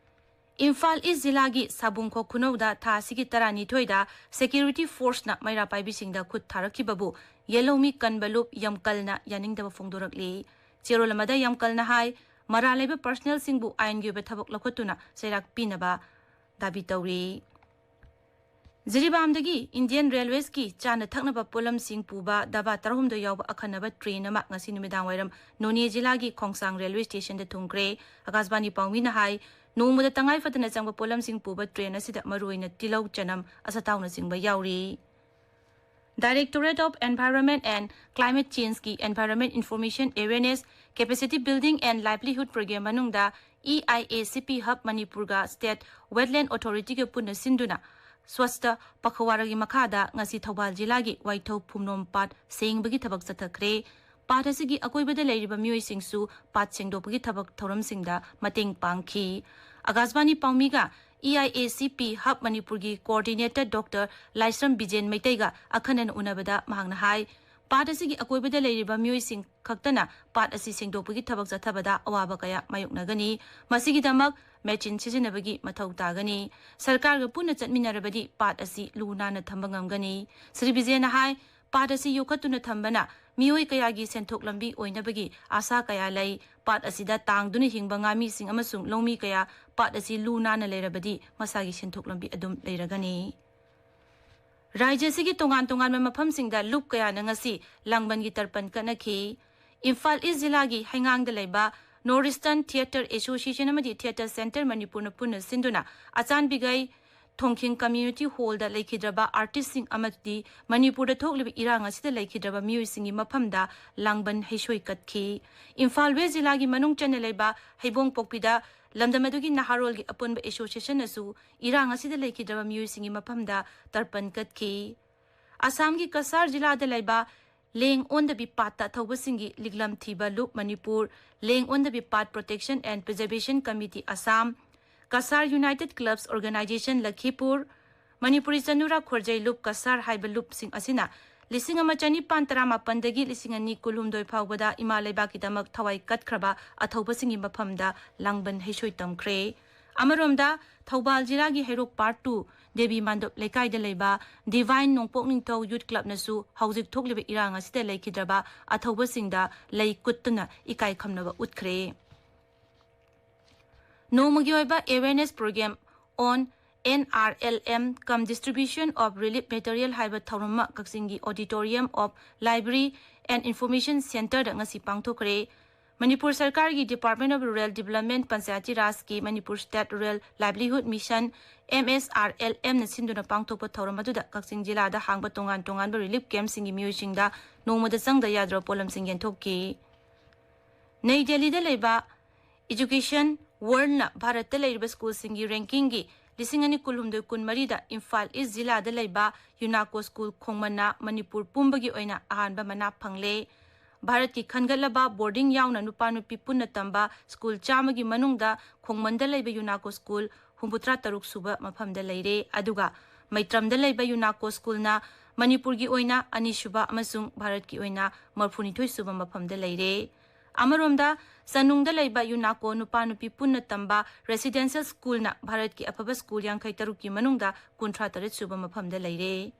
ꯏꯝꯐꯥꯜ ꯏꯁ ꯖꯤꯂꯥꯒꯤ ꯁꯥꯕꯨꯡꯈꯣꯛ ꯈꯨꯅꯧꯗ ꯊꯥ ꯑꯁꯤꯒꯤ ꯇꯔꯥꯅꯤꯊꯣꯏꯗ ꯁꯦꯀ꯭ꯌꯨꯔꯤꯇꯤ ꯐꯣꯔꯁꯅ ꯃꯩꯔꯥ ꯄꯥꯏꯕꯤꯁꯤꯡꯗ ꯈꯨꯠ ꯊꯥꯔꯛꯈꯤꯕꯕꯨ ꯌꯦꯜꯍꯧꯃꯤ ꯀꯟꯕꯂꯨꯞ ꯌꯥꯝꯀꯜꯅ ꯌꯥꯅꯤꯡꯗꯕ ꯐꯣꯡꯗꯣꯔꯛꯂꯤ꯫ ꯆꯦꯔꯣꯜ ꯑꯃꯗ ꯌꯥꯝꯀꯜꯅ ꯍꯥꯏ, ꯃꯔꯥꯜ ꯂꯩꯕ ꯄꯔꯁꯅꯦꯜꯁꯤꯡꯕꯨ ꯑꯥꯏꯟꯒꯤ ꯑꯣꯏꯕ ꯊꯕꯛ ꯂꯧꯈꯠꯇꯨꯅ ꯆꯩꯔꯥꯛ ꯄꯤꯅꯕ ꯗꯥꯕꯤ ꯇꯧꯔꯤ꯫ ꯖꯤꯔꯤꯕꯥꯝꯗꯒꯤ ꯏꯟꯗꯤꯌꯟ ꯔꯦꯜꯋꯦꯁꯀꯤ ꯆꯥꯅ ꯊꯛꯅꯕ ꯄꯣꯠꯂꯝꯁꯤꯡ ꯄꯨꯕ ꯗꯕꯥ ꯇꯔꯥꯍꯨꯝꯗꯣꯏ ꯌꯥꯎꯕ ꯑꯈꯟꯅꯕ ꯇ꯭ꯔꯦꯟ ꯑꯃ ꯉꯁꯤ ꯅꯨꯃꯤꯗꯥꯡ ꯋꯥꯏꯔꯝ ꯅꯣꯅꯦ ꯖꯤꯂꯥꯒꯤ ꯈꯣꯡꯁꯥꯡ ꯔꯦꯜꯋꯦ ꯁ꯭ꯇꯦꯁꯟꯗ ꯊꯨꯡꯈ꯭ꯔꯦ꯫ ꯑꯀꯥꯁꯕꯥꯅꯤ ꯄꯥꯎꯃꯤꯅ ꯍꯥꯏ, ꯅꯣꯡꯃꯗ ꯇꯉꯥꯏ ꯐꯗꯅ ꯆꯪꯕ ꯄꯣꯠꯂꯝꯁꯤꯡ ꯄꯨꯕ ꯇ꯭ꯔꯦꯟ ꯑꯁꯤꯗ ꯃꯔꯨꯑꯣꯏꯅ ꯇꯤꯜꯍꯧ, ꯆꯅꯝ, ꯑꯆꯥꯊꯥꯎꯅꯆꯤꯡꯕ ꯌꯥꯎꯔꯤ꯫ Directorate of Environment and Climate Changeꯀꯤ Environment Information Awareness Capacity Building and Livelihood Program ꯃꯅꯨꯡꯗ E I A C P Hub ꯃꯅꯤꯄꯨꯔꯒ State Wetland Authorityꯒ ꯄꯨꯟꯅ ꯁꯤꯟꯗꯨꯅ ꯁ꯭ꯋꯁꯊ ꯄꯈꯋꯥꯔꯥꯒꯤ ꯃꯈꯥꯗ ꯉꯁꯤ ꯊꯧꯕꯥꯜ ꯖꯤꯂꯥꯒꯤ ꯋꯥꯏꯊꯧ ꯐꯨꯝꯂꯣꯝ ꯄꯥꯠ ꯁꯦꯡꯕꯒꯤ ꯊꯕꯛ ꯆꯠꯊꯈ꯭ꯔꯦ꯫ ꯄꯥꯠ ꯑꯁꯤꯒꯤ ꯑꯀꯣꯏꯕꯗ ꯂꯩꯔꯤꯕ ꯃꯤꯑꯣꯏꯁꯤꯡꯁꯨ ꯄꯥꯠ ꯁꯦꯡꯗꯣꯛꯄꯒꯤ ꯊꯕꯛ ꯊꯧꯔꯝꯁꯤꯡꯗ ꯃꯇꯦꯡ ꯄꯥꯡꯈꯤ꯫ ꯑꯀꯥꯁꯕꯥꯅꯤ ꯄꯥꯎꯃꯤꯒ E I A C P Hub ꯃꯅꯤꯄꯨꯔꯒꯤ coordinator Doctor ꯂꯥꯏꯁ꯭ꯔꯝ ꯕꯤꯖꯦꯟ ꯃꯩꯇꯩꯒ ꯑꯈꯟꯅꯅ ꯎꯅꯕꯗ ꯃꯍꯥꯛꯅ ꯍꯥꯏ, ꯄꯥꯠ ꯑꯁꯤꯒꯤ ꯑꯀꯣꯏꯕꯗ ꯂꯩꯔꯤꯕ ꯃꯤꯑꯣꯏꯁꯤꯡ ꯈꯛꯇꯅ ꯄꯥꯠ ꯑꯁꯤ ꯁꯦꯡꯗꯣꯛꯄꯒꯤ ꯊꯕꯛ ꯆꯠꯊꯕꯗ ꯑꯋꯥꯕ ꯀꯌꯥ ꯃꯥꯌꯣꯛꯅꯒꯅꯤ꯫ ꯃꯁꯤꯒꯤꯗꯃꯛ ꯃꯦꯆꯤꯟ ꯁꯤꯖꯤꯟꯅꯕꯒꯤ ꯃꯊꯧ ꯇꯥꯒꯅꯤ꯫ ꯁꯔꯀꯥꯔꯒ ꯄꯨꯟꯅ ꯆꯠꯃꯤꯟꯅꯔꯕꯗꯤ ꯄꯥꯠ ꯑꯁꯤ ꯂꯨ ꯅꯥꯟꯅ ꯊꯝꯕ ꯉꯝꯒꯅꯤ꯫ ꯁ꯭ꯔꯤ ꯕꯤꯖꯦꯟꯅ ꯍꯥꯏ, ꯄꯥꯠ ꯑꯁꯤ ꯌꯣꯛꯈꯠꯇꯨꯅ ꯊꯝꯕꯅ ꯃꯤꯑꯣꯏ ꯀꯌꯥꯒꯤ ꯁꯦꯟꯊꯣꯛ ꯂꯝꯕꯤ ꯑꯣꯏꯅꯕꯒꯤ ꯑꯥꯁꯥ ꯀꯌꯥ ꯂꯩ꯫ ꯄꯥꯠ ꯑꯁꯤꯗ ꯇꯥꯡꯗꯨꯅ ꯍꯤꯡꯕ ꯉꯥꯃꯤꯁꯤꯡ ꯑꯃꯁꯨꯡ ꯂꯧꯃꯤ ꯀꯌꯥ ꯄꯥꯠ ꯑꯁꯤ ꯂꯨ ꯅꯥꯟꯅ ꯂꯩꯔꯕꯗꯤ ꯃꯁꯥꯒꯤ ꯁꯦꯟꯊꯣꯛ ꯂꯝꯕꯤ ꯑꯗꯨꯝ ꯂꯩꯔꯒꯅꯤ꯫ ꯔꯥꯖ꯭ꯌ ꯑꯁꯤꯒꯤ ꯇꯣꯉꯥꯟ ꯇꯣꯉꯥꯟꯕ ꯃꯐꯝꯁꯤꯡꯗ ꯂꯨꯞ ꯀꯌꯥꯅ ꯉꯁꯤ ꯂꯥꯡꯕꯟꯒꯤ ꯇꯔꯄꯟ ꯀꯠꯅꯈꯤ꯫ ꯏꯝꯐꯥꯜ ꯏꯁ ꯖꯤꯂꯥꯒꯤ ꯍꯩꯉꯥꯡꯗ ꯂꯩꯕ North Eastern Theatre Association ꯑꯃꯗꯤ Theatre Centre ꯃꯅꯤꯄꯨꯔꯅ ꯄꯨꯟꯅ ꯁꯤꯟꯗꯨꯅ ꯑꯆꯥꯟꯕꯤꯒꯩ ꯊꯣꯡꯈꯤꯡ Community Hallꯗ ꯂꯩꯈꯤꯗ꯭ꯔꯕ artistꯁꯤꯡ ꯑꯃꯗꯤ ꯃꯅꯤꯄꯨꯔꯗ ꯊꯣꯛꯂꯤꯕ ꯏꯔꯥꯡ ꯑꯁꯤꯗ ꯂꯩꯈꯤꯗ꯭ꯔꯕ ꯃꯤꯑꯣꯏꯁꯤꯡꯒꯤ ꯃꯐꯝꯗ ꯂꯥꯡꯕꯟ ꯍꯩꯁꯣꯏ ꯀꯠꯈꯤ꯫ ꯏꯝꯐꯥꯜ ꯋꯦꯁ ꯖꯤꯂꯥꯒꯤ ꯃꯅꯨꯡ ꯆꯟꯅ ꯂꯩꯕ ꯍꯩꯕꯣꯡꯄꯣꯛꯄꯤꯗ ꯂꯝꯗꯝ ꯑꯗꯨꯒꯤ ꯅꯍꯥꯔꯣꯜꯒꯤ ꯑꯄꯨꯟꯕ associationꯅꯁꯨ ꯏꯔꯥꯡ ꯑꯁꯤꯗ ꯂꯩꯈꯤꯗ꯭ꯔꯕ ꯃꯤꯑꯣꯏꯁꯤꯡꯒꯤ ꯃꯐꯝꯗ ꯇꯔꯄꯟ ꯀꯠꯈꯤ꯫ ꯑꯁꯥꯝꯒꯤ ꯀꯁꯥꯔ ꯖꯤꯂꯥꯗ ꯂꯩꯕ ꯂꯦꯡ ꯑꯣꯟꯗꯕꯤ ꯄꯥꯠꯇ ꯊꯧꯕꯁꯤꯡꯒꯤ ꯂꯤꯛꯂꯝ ꯊꯤꯕ ꯂꯨꯞ ꯃꯅꯤꯄꯨꯔ, ꯂꯦꯡ ꯑꯣꯟꯗꯕꯤ ꯄꯥꯠ Protection and Preservation Committee Assam, Cachar United Clubs Organisation ꯂꯈꯤꯄꯨꯔ, Manipuri ꯆꯅꯨꯔꯥ ꯈꯣꯔꯖꯩ ꯂꯨꯞ ꯀꯁꯥꯔ ꯍꯥꯏꯕ ꯂꯨꯞꯁꯤꯡ ꯑꯁꯤꯅ ꯂꯤꯁꯤꯡ ꯑꯃ ꯆꯅꯤꯄꯥꯟ ꯇꯔꯥꯃꯥꯄꯟꯗꯒꯤ ꯂꯤꯁꯤꯡ ꯑꯅꯤ ꯀꯨꯟꯍꯨꯝꯗꯣꯏ ꯐꯥꯎꯕꯗ ꯏꯃꯥ ꯂꯩꯕꯥꯛꯀꯤꯗꯃꯛ ꯊꯋꯥꯏ ꯀꯠꯈ꯭ꯔꯕ ꯑꯊꯧꯕꯁꯤꯡꯒꯤ ꯃꯐꯝꯗ ꯂꯥꯡꯕꯟ ꯍꯩꯁꯣꯏ ꯇꯝꯈ꯭ꯔꯦ꯫ ꯑꯃꯔꯣꯝꯗ, ꯊꯧꯕꯥꯜ ꯖꯤꯂꯥꯒꯤ ꯍꯩꯔꯣꯛ Part Two ꯗꯦꯕꯤ ꯃꯥꯟꯗꯣꯞ ꯂꯩꯀꯥꯏꯗ ꯂꯩꯕ Divine ꯅꯣꯡꯄꯣꯛ ꯅꯤꯡꯊꯧ Youth Clubꯅꯁꯨ ꯍꯧꯖꯤꯛ ꯊꯣꯛꯂꯤꯕ ꯏꯔꯥꯡ ꯑꯁꯤꯗ ꯂꯩꯈꯤꯗ꯭ꯔꯕ ꯑꯊꯧꯕꯁꯤꯡꯗ ꯂꯩ ꯀꯨꯠꯇꯨꯅ ꯏꯀꯥꯏ ꯈꯨꯝꯅꯕ ꯎꯠꯈ꯭ꯔꯦ꯫ ꯅꯣꯡꯃꯒꯤ ꯑꯣꯏꯕ awareness program on N R L M cum distribution of relief material ꯍꯥꯏꯕ ꯊꯧꯔꯝ ꯑꯃ ꯀꯛꯆꯤꯡꯒꯤ Auditorium of Library and Information Centreꯗ ꯉꯁꯤ ꯄꯥꯡꯊꯣꯛꯈ꯭ꯔꯦ꯫ ꯃꯅꯤꯄꯨꯔ ꯁꯔꯀꯥꯔꯒꯤ Department of Rural Development, Panchayati Rajꯀꯤ Manipur State Rural Livelihood Mission, M S R L Mꯅ ꯁꯤꯟꯗꯨꯅ ꯄꯥꯡꯊꯣꯛꯄ ꯊꯧꯔꯝ ꯑꯗꯨꯗ ꯀꯛꯆꯤꯡ ꯖꯤꯂꯥꯗ ꯍꯥꯡꯕ ꯇꯣꯉꯥꯟ ꯇꯣꯉꯥꯟꯕ relief campꯁꯤꯡꯒꯤ ꯃꯤꯑꯣꯏꯁꯤꯡꯗ ꯅꯣꯡꯃꯗ ꯆꯪꯗ ꯌꯥꯗ꯭ꯔꯕ ꯄꯣꯠꯂꯝꯁꯤꯡ ꯌꯦꯟꯊꯣꯛꯈꯤ꯫ ꯅꯩ ꯗꯦꯜꯂꯤꯗ ꯂꯩꯕ Education Worldꯅ ꯚꯥꯔꯠꯇ ꯂꯩꯔꯤꯕ ꯁ꯭ꯀꯨꯜꯁꯤꯡꯒꯤ rankingꯒꯤ ꯂꯤꯁꯤꯡ ꯑꯅꯤ ꯀꯨꯟꯍꯨꯝꯗꯣꯏ ꯀꯨꯟꯃꯔꯤꯗ ꯏꯝꯐꯥꯜ ꯏꯁ ꯖꯤꯂꯥꯗ ꯂꯩꯕ ꯌꯨꯅꯥꯀꯣ ꯁ꯭ꯀꯨꯜ ꯈꯣꯡꯃꯟꯅ ꯃꯅꯤꯄꯨꯔ ꯄꯨꯝꯕꯒꯤ ꯑꯣꯏꯅ ꯑꯍꯥꯟꯕ ꯃꯅꯥ ꯐꯪꯂꯦ꯫ ꯚꯥꯔꯠꯀꯤ ꯈꯟꯒꯠꯂꯕ boarding ꯌꯥꯎꯅ ꯅꯨꯄꯥ ꯅꯨꯄꯤ ꯄꯨꯟꯅ ꯇꯝꯕ ꯁ꯭ꯀꯨꯜ ꯆꯥꯝꯃꯒꯤ ꯃꯅꯨꯡꯗ ꯈꯣꯡꯃꯟꯗ ꯂꯩꯕ ꯌꯨꯅꯥꯀꯣ ꯁ꯭ꯀꯨꯜ ꯍꯨꯝꯐꯨꯇꯔꯥ ꯇꯔꯨꯛ ꯁꯨꯕ ꯃꯐꯝꯗ ꯂꯩꯔꯦ꯫ ꯑꯗꯨꯒ ꯃꯩꯇ꯭ꯔꯝꯗ ꯂꯩꯕ ꯌꯨꯅꯥꯀꯣ ꯁ꯭ꯀꯨꯜꯅ ꯃꯅꯤꯄꯨꯔꯒꯤ ꯑꯣꯏꯅ ꯑꯅꯤꯁꯨꯕ ꯑꯃꯁꯨꯡ ꯚꯥꯔꯠꯀꯤ ꯑꯣꯏꯅ ꯃꯔꯐꯨꯅꯤꯊꯣꯏ ꯁꯨꯕ ꯃꯐꯝꯗ ꯂꯩꯔꯦ꯫ ꯑꯃꯔꯣꯝꯗ, ꯆꯅꯨꯡꯗ ꯂꯩꯕ ꯌꯨꯅꯥꯀꯣ ꯅꯨꯄꯥ ꯅꯨꯄꯤ ꯄꯨꯟꯅ ꯇꯝꯕ residential ꯁ꯭ꯀꯨꯜꯅ ꯚꯥꯔꯠꯀꯤ ꯑꯐꯕ ꯁ꯭ꯀꯨꯜ ꯌꯥꯡꯈꯩ ꯇꯔꯨꯛꯀꯤ ꯃꯅꯨꯡꯗ ꯀꯨꯟꯊ꯭ꯔꯥ ꯇꯔꯦꯠ ꯁꯨꯕ ꯃꯐꯝꯗ ꯂꯩꯔꯦ꯫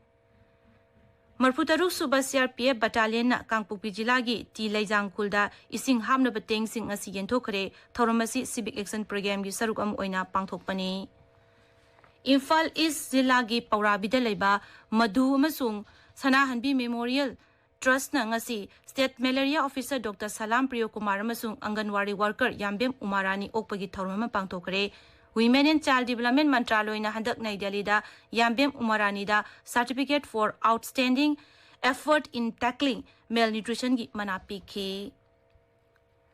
ꯃꯔꯐꯨ ꯇꯔꯨꯛ ꯁꯨꯕ C R P F battalionꯅ ꯀꯥꯡꯄꯣꯛꯄꯤ ꯖꯤꯂꯥꯒꯤ ꯇꯤ ꯂꯩꯖꯥꯡ ꯈꯨꯜꯗ ꯏꯁꯤꯡ ꯍꯥꯞꯅꯕ tankꯁꯤꯡ ꯉꯁꯤ ꯌꯦꯟꯊꯣꯛꯈ꯭ꯔꯦ꯫ ꯊꯧꯔꯝ ꯑꯁꯤ Civic Action Programꯒꯤ ꯁꯔꯨꯛ ꯑꯃ ꯑꯣꯏꯅ ꯄꯥꯡꯊꯣꯛꯄꯅꯤ꯫ ꯏꯝꯐꯥꯜ ꯏꯁ ꯖꯤꯂꯥꯒꯤ ꯄꯧꯔꯥꯕꯤꯗ ꯂꯩꯕ ꯃꯙꯨ ꯑꯃꯁꯨꯡ ꯁꯅꯥꯍꯟꯕꯤ ꯃꯦꯃꯣꯔꯤꯌꯦꯜ ꯇ꯭ꯔꯁꯅ ꯉꯁꯤ ꯁ꯭ꯇꯦꯠ ꯃꯦꯂꯦꯔꯤꯌꯥ ꯑꯣꯐꯤꯁꯔ ꯗꯣꯛꯇꯔ ꯁꯂꯥꯝ ꯄ꯭ꯔꯤꯌꯣꯀꯨꯃꯥꯔ ꯑꯃꯁꯨꯡ ꯑꯪꯒꯟꯋꯥꯔꯤ ꯋꯥꯔꯀꯔ ꯌꯥꯝꯕꯦꯝ ꯎꯃꯥꯔꯥꯅꯤ ꯑꯣꯛꯄꯒꯤ ꯊꯧꯔꯝ ꯑꯃ ꯄꯥꯡꯊꯣꯛꯈ꯭ꯔꯦ꯫ Women and Child Development ꯃꯟꯇ꯭ꯔꯥꯂꯣꯏꯅ ꯍꯟꯗꯛ ꯅꯩ ꯗꯦꯜꯂꯤꯗ ꯌꯥꯝꯕꯦꯝ ꯎꯃꯥꯔꯥꯅꯤꯗ Certificate for Outstanding Effort in Tackling Malnutritionꯒꯤ ꯃꯅꯥ ꯄꯤꯈꯤ꯫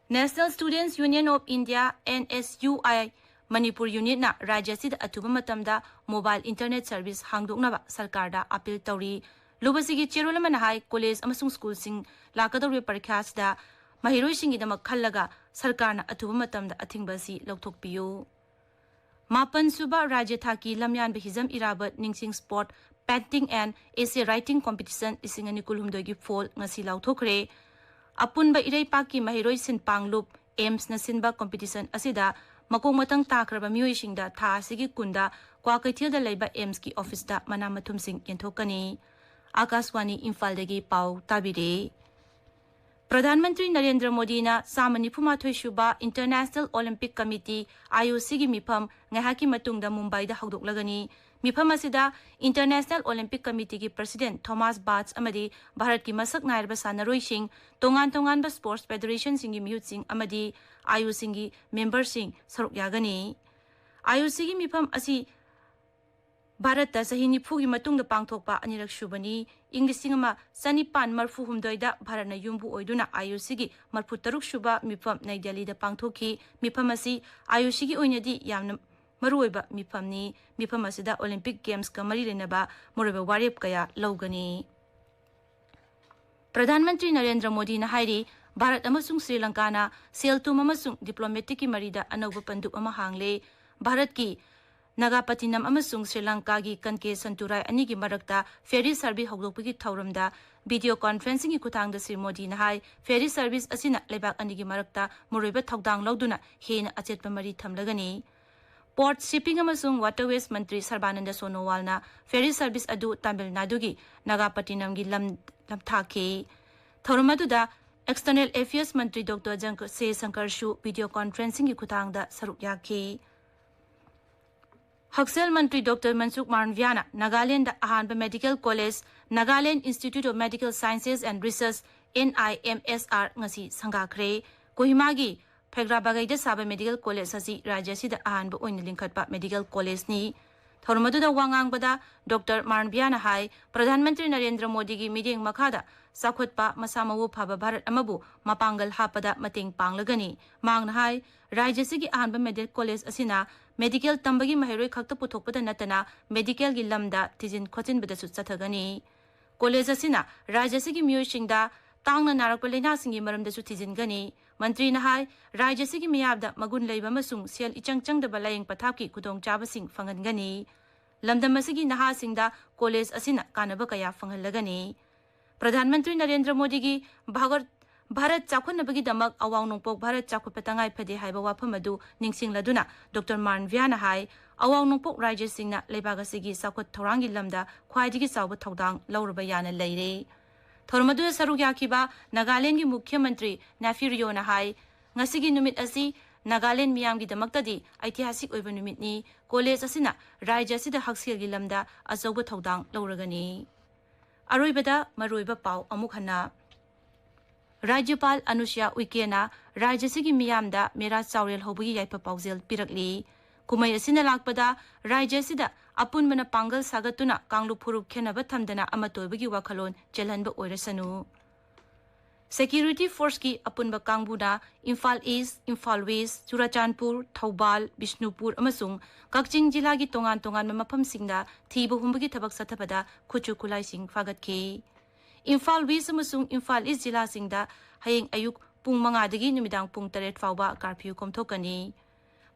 National Students Union of India, NSUI, Manipur ꯌꯨꯅꯤꯠꯅ ꯔꯥꯖ꯭ꯌ ꯑꯁꯤꯗ ꯑꯊꯨꯕ ꯃꯇꯝꯗ ꯃꯣꯕꯥꯏꯜ ꯏꯟꯇꯔꯅꯦꯠ ꯁꯔꯚꯤꯁ ꯍꯥꯡꯗꯣꯛꯅꯕ ꯁꯔꯀꯥꯔꯗ ꯑꯥꯄꯤꯜ ꯇꯧꯔꯤ꯫ ꯂꯨꯕꯁꯤꯒꯤ ꯆꯦꯔꯣꯜ ꯑꯃꯅ ꯍꯥꯏ, ꯀꯣꯂꯦꯖ ꯑꯃꯁꯨꯡ ꯁ꯭ꯀꯨꯜꯁꯤꯡ ꯂꯥꯛꯀꯗꯧꯔꯤꯕ ꯄꯔꯤꯈ꯭ꯌꯥ ꯑꯁꯤꯗ ꯃꯍꯩꯔꯣꯏꯁꯤꯡꯒꯤꯗꯃꯛ ꯈꯜꯂꯒ ꯁꯔꯀꯥꯔꯅ ꯑꯊꯨꯕ ꯃꯇꯝꯗ ꯑꯊꯤꯡꯕ ꯑꯁꯤ ꯂꯧꯊꯣꯛꯄꯤꯌꯨ꯫ ꯃꯥꯄꯟ ꯁꯨꯕ ꯔꯥꯖ꯭ꯌ ꯊꯥꯛꯀꯤ ꯂꯝꯌꯥꯟꯕ ꯍꯤꯖꯝ ꯏꯔꯥꯕꯣꯠ ꯅꯤꯡꯁꯤꯡ sport painting and essay writing competition ꯂꯤꯁꯤꯡ ꯑꯅꯤ ꯀꯨꯟꯍꯨꯝꯗꯣꯏꯒꯤ ꯐꯣꯜ ꯉꯁꯤ ꯂꯥꯎꯊꯣꯛꯈ꯭ꯔꯦ꯫ ꯑꯄꯨꯟꯕ ꯏꯔꯩꯄꯥꯛꯀꯤ ꯃꯍꯩꯔꯣꯏ ꯁꯤꯟꯄꯥꯡ ꯂꯨꯞ ꯑꯦꯝꯁꯅ ꯁꯤꯟꯕ ꯀꯣꯝꯄꯤꯇꯤꯁꯟ ꯑꯁꯤꯗ ꯃꯀꯣꯛ ꯃꯊꯪ ꯇꯥꯈ꯭ꯔꯕ ꯃꯤꯑꯣꯏꯁꯤꯡꯗ ꯊꯥ ꯑꯁꯤꯒꯤ ꯀꯨꯟꯗ ꯀ꯭ꯋꯥꯀꯩꯊꯦꯜꯗ ꯂꯩꯕ ꯑꯦꯝꯁꯀꯤ ꯑꯣꯐꯤꯁꯇ ꯃꯅꯥ ꯃꯊꯨꯝꯁꯤꯡ ꯌꯦꯟꯊꯣꯛꯀꯅꯤ꯫ ꯑꯥꯀꯥꯁꯋꯥꯅꯤ ꯏꯝꯐꯥꯜꯗꯒꯤ ꯄꯥꯎ ꯇꯥꯕꯤꯔꯦ꯫ ꯄ꯭ꯔꯙꯥꯟ ꯃꯟꯇ꯭ꯔꯤ ꯅꯔꯦꯟꯗ꯭ꯔ ꯃꯣꯗꯤꯅ ꯆꯥꯝꯃ ꯅꯤꯐꯨ ꯃꯥꯊꯣꯏ ꯁꯨꯕ International Olympic Committee, IOCꯒꯤ ꯃꯤꯐꯝ ꯉꯥꯏꯍꯥꯛꯀꯤ ꯃꯇꯨꯡꯗ ꯃꯨꯝꯕꯥꯏꯗ ꯍꯧꯗꯣꯛꯂꯒꯅꯤ꯫ ꯃꯤꯐꯝ ꯑꯁꯤꯗ International Olympic Committeeꯒꯤ ꯄ꯭ꯔꯁꯤꯗꯦꯟꯠ ꯊꯣꯃꯥꯁ ꯕꯥꯆ ꯑꯃꯗꯤ ꯚꯥꯔꯠꯀꯤ ꯃꯁꯛ ꯅꯥꯏꯔꯕ ꯁꯥꯟꯅꯔꯣꯏꯁꯤꯡ, ꯇꯣꯉꯥꯟ ꯇꯣꯉꯥꯟꯕ ꯁ꯭ꯄꯣꯔꯠꯁ ꯐꯦꯗꯔꯦꯁꯟꯁꯤꯡꯒꯤ ꯃꯤꯍꯨꯠꯁꯤꯡ ꯑꯃꯗꯤ IOCꯒꯤ ꯃꯦꯝꯕꯔꯁꯤꯡ ꯁꯔꯨꯛ ꯌꯥꯒꯅꯤ꯫ IOCꯒꯤ ꯃꯤꯐꯝ ꯑꯁꯤ ꯚꯥꯔꯠꯇ ꯆꯍꯤ ꯅꯤꯐꯨꯒꯤ ꯃꯇꯨꯡꯗ ꯄꯥꯡꯊꯣꯛꯄ ꯑꯅꯤꯔꯛ ꯁꯨꯕꯅꯤ꯫ ꯏꯪ ꯂꯤꯁꯤꯡ ꯑꯃ ꯆꯅꯤꯄꯥꯟ ꯃꯔꯐꯨ ꯍꯨꯝꯗꯣꯏꯗ ꯚꯥꯔꯠꯅ ꯌꯨꯝꯕꯨ ꯑꯣꯏꯗꯨꯅ IOCꯒꯤ ꯃꯔꯐꯨ ꯇꯔꯨꯛ ꯁꯨꯕ ꯃꯤꯐꯝ ꯅꯩ ꯗꯦꯜꯂꯤꯗ ꯄꯥꯡꯊꯣꯛꯈꯤ꯫ ꯃꯤꯐꯝ ꯑꯁꯤ IOCꯒꯤ ꯑꯣꯏꯅꯗꯤ ꯌꯥꯝꯅ ꯃꯔꯨꯑꯣꯏꯕ ꯃꯤꯐꯝꯅꯤ꯫ ꯃꯤꯐꯝ ꯑꯁꯤꯗ Olympic Gamesꯀ ꯃꯔꯤ ꯂꯩꯅꯕ ꯃꯔꯨꯑꯣꯏꯕ ꯋꯥꯔꯦꯞ ꯀꯌꯥ ꯂꯧꯒꯅꯤ꯫ ꯄ꯭ꯔꯙꯥꯟ ꯃꯟꯇ꯭ꯔꯤ ꯅꯔꯦꯟꯗ꯭ꯔ ꯃꯣꯗꯤꯅ ꯍꯥꯏꯔꯤ, ꯚꯥꯔꯠ ꯑꯃꯁꯨꯡ ꯁ꯭ꯔꯤ ꯂꯪꯀꯥꯅ ꯁꯦꯜ ꯊꯨꯝ ꯑꯃꯁꯨꯡ diplomaticꯀꯤ ꯃꯔꯤꯗ ꯑꯅꯧꯕ ꯄꯟꯗꯨꯞ ꯑꯃ ꯍꯥꯡꯂꯦ꯫ ꯚꯥꯔꯠꯀꯤ ꯅꯥꯒꯥꯄꯇꯤꯅꯝ ꯑꯃꯁꯨꯡ ꯁ꯭ꯔꯤ ꯂꯪꯀꯥꯒꯤ ꯀꯟꯀꯦ ꯁꯟꯇꯨꯔꯥꯏ ꯑꯅꯤꯒꯤ ꯃꯔꯛꯇ ferry service ꯍꯧꯗꯣꯛꯄꯒꯤ ꯊꯧꯔꯝꯗ video conferencingꯒꯤ ꯈꯨꯠꯊꯥꯡꯗ ꯁ꯭ꯔꯤ ꯃꯣꯗꯤꯅ ꯍꯥꯏ, ferry service ꯑꯁꯤꯅ ꯂꯩꯕꯥꯛ ꯑꯅꯤꯒꯤ ꯃꯔꯛꯇ ꯃꯔꯨꯑꯣꯏꯕ ꯊꯧꯗꯥꯡ ꯂꯧꯗꯨꯅ ꯍꯦꯟꯅ ꯑꯆꯦꯠꯄ ꯃꯔꯤ ꯊꯝꯂꯒꯅꯤ꯫ Port, Shipping ꯑꯃꯁꯨꯡ Waterways ꯃꯟꯇ꯭ꯔꯤ ꯁꯔꯕꯥꯅꯟꯗ ꯁꯣꯅꯣꯋꯥꯜꯅ ferry service ꯑꯗꯨ ꯇꯥꯃꯤꯜ ꯅꯥꯗꯨꯒꯤ ꯅꯥꯒꯥꯄꯇꯤꯅꯝꯒꯤ ꯂꯝ ꯂꯝꯊꯥꯈꯤ꯫ ꯊꯧꯔꯝ ꯑꯗꯨꯗ External Affairs ꯃꯟꯇ꯭ꯔꯤ ꯗꯣꯛꯇꯔ ꯖꯪꯀ-, ꯖꯌꯁꯪꯀꯔꯁꯨ video conferencingꯒꯤ ꯈꯨꯠꯊꯥꯡꯗ ꯁꯔꯨꯛ ꯌꯥꯈꯤ꯫ ꯍꯛꯁꯦꯜ ꯃꯟꯇ꯭ꯔꯤ ꯗꯣꯛꯇꯔ ꯃꯟꯁꯨꯈ ꯃꯥꯟꯗꯚꯤꯌꯥꯅ ꯅꯥꯒꯥꯂꯦꯟꯗ ꯑꯍꯥꯟꯕ medical college, Nagaland institute of medical sciences and research, N I M S R, ꯉꯁꯤ ꯁꯪꯒꯥꯈ꯭ꯔꯦ꯫ ꯀꯣꯍꯤꯃꯥꯒꯤ ꯐꯦꯒ꯭ꯔꯥꯕꯥꯒꯩꯗ ꯁꯥꯕ ꯃꯦꯗꯤꯀꯦꯜ ꯀꯣꯂꯦꯖ ꯑꯁꯤ ꯔꯥꯖ꯭ꯌ ꯑꯁꯤꯗ ꯑꯍꯥꯟꯕ ꯑꯣꯏꯅ ꯂꯤꯡꯈꯠꯄ ꯃꯦꯗꯤꯀꯦꯜ ꯀꯣꯂꯦꯖꯅꯤ꯫ ꯊꯧꯔꯝ ꯑꯗꯨꯗ ꯋꯥ ꯉꯥꯡꯕꯗ ꯗꯣꯛꯇꯔ ꯃꯥꯟꯗꯚꯤꯌꯥꯅ ꯍꯥꯏ, ꯄ꯭ꯔꯙꯥꯟ ꯃꯟꯇ꯭ꯔꯤ ꯅꯔꯦꯟꯗ꯭ꯔ ꯃꯣꯗꯤꯒꯤ ꯃꯤꯠꯌꯦꯡ ꯃꯈꯥꯗ ꯆꯥꯎꯈꯠꯄ, ꯃꯁꯥ ꯃꯎ ꯐꯕ ꯚꯥꯔꯠ ꯑꯃꯕꯨ ꯃꯄꯥꯡꯒꯜ ꯍꯥꯞꯄꯗ ꯃꯇꯦꯡ ꯄꯥꯡꯂꯒꯅꯤ꯫ ꯃꯍꯥꯛꯅ ꯍꯥꯏ, ꯔꯥꯖ꯭ꯌ ꯑꯁꯤꯒꯤ ꯑꯍꯥꯟꯕ ꯃꯦꯗꯤꯀꯦꯜ ꯀꯣꯂꯦꯖ ꯑꯁꯤꯅ ꯃꯦꯗꯤꯀꯦꯜ ꯇꯝꯕꯒꯤ ꯃꯍꯩꯔꯣꯏ ꯈꯛꯇ ꯄꯨꯊꯣꯛꯄꯗ ꯅꯠꯇꯅ ꯃꯦꯗꯤꯀꯦꯜꯒꯤ ꯂꯝꯗ ꯊꯤꯖꯤꯟ ꯈꯣꯠꯆꯤꯟꯕꯗꯁꯨ ꯆꯠꯊꯒꯅꯤ꯫ ꯀꯣꯂꯦꯖ ꯑꯁꯤꯅ ꯔꯥꯖ꯭ꯌ ꯑꯁꯤꯒꯤ ꯃꯤꯑꯣꯏꯁꯤꯡꯗ ꯇꯥꯡꯅ ꯅꯥꯔꯛꯄ ꯂꯥꯏꯅꯥꯁꯤꯡꯒꯤ ꯃꯔꯝꯗꯁꯨ ꯊꯤꯖꯤꯟꯒꯅꯤ꯫ ꯃꯟꯇ꯭ꯔꯤꯅ ꯍꯥꯏ, ꯔꯥꯖ꯭ꯌ ꯑꯁꯤꯒꯤ ꯃꯤꯌꯥꯝꯗ ꯃꯒꯨꯟ ꯂꯩꯕ ꯑꯃꯁꯨꯡ ꯁꯦꯜ ꯏꯆꯪ ꯆꯪꯗꯕ ꯂꯥꯌꯦꯡ ꯄꯊꯥꯞꯀꯤ ꯈꯨꯗꯣꯡꯆꯥꯕꯁꯤꯡ ꯐꯪꯍꯟꯒꯅꯤ꯫ ꯂꯝꯗꯝ ꯑꯁꯤꯒꯤ ꯅꯍꯥꯁꯤꯡꯗ ꯀꯣꯂꯦꯖ ꯑꯁꯤꯅ ꯀꯥꯟꯅꯕ ꯀꯌꯥ ꯐꯪꯍꯜꯂꯒꯅꯤ꯫ ꯄ꯭ꯔꯙꯥꯟ ꯃꯟꯇ꯭ꯔꯤ ꯅꯔꯦꯟꯗ꯭ꯔ ꯃꯣꯗꯤꯒꯤ ꯚꯥꯒꯔ-, ꯚꯥꯔꯠ ꯆꯥꯎꯈꯠꯅꯕꯒꯤꯗꯃꯛ ꯑꯋꯥꯡ ꯅꯣꯡꯄꯣꯛ ꯚꯥꯔꯠ ꯆꯥꯎꯈꯠꯄ ꯇꯉꯥꯏ ꯐꯗꯦ ꯍꯥꯏꯕ ꯋꯥꯐꯝ ꯑꯗꯨ ꯅꯤꯡꯁꯤꯡꯂꯗꯨꯅ ꯗꯣꯛꯇꯔ ꯃꯥꯟꯗꯚꯤꯌꯥꯅ ꯍꯥꯏ, ꯑꯋꯥꯡ ꯅꯣꯡꯄꯣꯛ ꯔꯥꯖ꯭ꯌꯁꯤꯡꯅ ꯂꯩꯕꯥꯛ ꯑꯁꯤꯒꯤ ꯆꯥꯎꯈꯠ ꯊꯧꯔꯥꯡꯒꯤ ꯂꯝꯗ ꯈ꯭ꯋꯥꯏꯗꯒꯤ ꯆꯥꯎꯕ ꯊꯧꯗꯥꯡ ꯂꯧꯔꯕ ꯌꯥꯅ ꯂꯩꯔꯦ꯫ ꯊꯧꯔꯝ ꯑꯗꯨꯗ ꯁꯔꯨꯛ ꯌꯥꯈꯤꯕ ꯅꯥꯒꯥꯂꯦꯟꯗꯒꯤ ꯃꯨꯈ꯭ꯌ ꯃꯟꯇ꯭ꯔꯤ ꯅꯥꯏꯐꯤ ꯔꯤꯌꯣꯅ ꯍꯥꯏ, ꯉꯁꯤꯒꯤ ꯅꯨꯃꯤꯠ ꯑꯁꯤ ꯅꯥꯒꯥꯂꯦꯟ ꯃꯤꯌꯥꯝꯒꯤꯗꯃꯛꯇꯗꯤ ꯑꯩꯇꯤꯍꯥꯁꯤꯛ ꯑꯣꯏꯕ ꯅꯨꯃꯤꯠꯅꯤ꯫ ꯀꯣꯂꯦꯖ ꯑꯁꯤꯅ ꯔꯥꯖ꯭ꯌ ꯑꯁꯤꯗ ꯍꯛꯁꯦꯜꯒꯤ ꯂꯝꯗ ꯑꯆꯧꯕ ꯊꯧꯗꯥꯡ ꯂꯧꯔꯒꯅꯤ꯫ ꯑꯔꯣꯏꯕꯗ ꯃꯔꯨꯑꯣꯏꯕ ꯄꯥꯎ ꯑꯃꯨꯛ ꯍꯟꯅ꯫ ꯔꯥꯖ꯭ꯌꯄꯥꯜ ꯑꯅꯨꯁꯨꯌꯥ ꯎꯏꯀꯦꯅ ꯔꯥꯖ꯭ꯌ ꯑꯁꯤꯒꯤ ꯃꯤꯌꯥꯝꯗ ꯃꯦꯔꯥ ꯆꯥꯎꯔꯦꯜ ꯍꯧꯕꯒꯤ ꯌꯥꯏꯐ ꯄꯥꯎꯖꯦꯜ ꯄꯤꯔꯛꯂꯤ꯫ ꯀꯨꯝꯍꯩ ꯑꯁꯤꯅ ꯂꯥꯛꯄꯗ ꯔꯥꯖ꯭ꯌ ꯑꯁꯤꯗ ꯑꯄꯨꯟꯕꯅ ꯄꯥꯡꯒꯜ ꯁꯥꯒꯠꯇꯨꯅ ꯀꯥꯡꯂꯨꯞ ꯐꯨꯔꯨꯞ ꯈꯦꯟꯅꯕ ꯊꯝꯗꯅ ꯑꯃꯠꯇ ꯑꯣꯏꯕꯒꯤ ꯋꯥꯈꯜꯂꯣꯟ ꯆꯦꯜꯍꯟꯕ ꯑꯣꯏꯔꯁꯅꯨ꯫ ꯁꯦꯀ꯭ꯌꯨꯔꯤꯇꯤ ꯐꯣꯔꯁꯀꯤ ꯑꯄꯨꯟꯕ ꯀꯥꯡꯕꯨꯅ ꯏꯝꯐꯥꯜ ꯏꯁ, ꯏꯝꯐꯥꯜ ꯋꯦꯁ, ꯆꯨꯔꯥꯆꯥꯟꯄꯨꯔ, ꯊꯧꯕꯥꯜ, ꯕꯤꯁꯅꯨꯄꯨꯔ ꯑꯃꯁꯨꯡ ꯀꯛꯆꯤꯡ ꯖꯤꯂꯥꯒꯤ ꯇꯣꯉꯥꯟ ꯇꯣꯉꯥꯟꯕ ꯃꯐꯝꯁꯤꯡꯗ ꯊꯤꯕ ꯍꯨꯝꯕꯒꯤ ꯊꯕꯛ ꯆꯠꯊꯕꯗ ꯈꯨꯠꯁꯨ ꯈꯨꯠꯂꯥꯏꯁꯤꯡ ꯐꯥꯒꯠꯈꯤ꯫ ꯏꯝꯐꯥꯜ ꯋꯦꯁ ꯑꯃꯁꯨꯡ ꯏꯝꯐꯥꯜ ꯏꯁ ꯖꯤꯂꯥꯁꯤꯡꯗ ꯍꯌꯦꯡ ꯑꯌꯨꯛ ꯄꯨꯡ ꯃꯉꯥꯗꯒꯤ ꯅꯨꯃꯤꯗꯥꯡ ꯄꯨꯡ ꯇꯔꯦꯠ ꯐꯥꯎꯕ ꯀꯥꯔꯐ꯭ꯌꯨ ꯀꯣꯝꯊꯣꯛꯀꯅꯤ꯫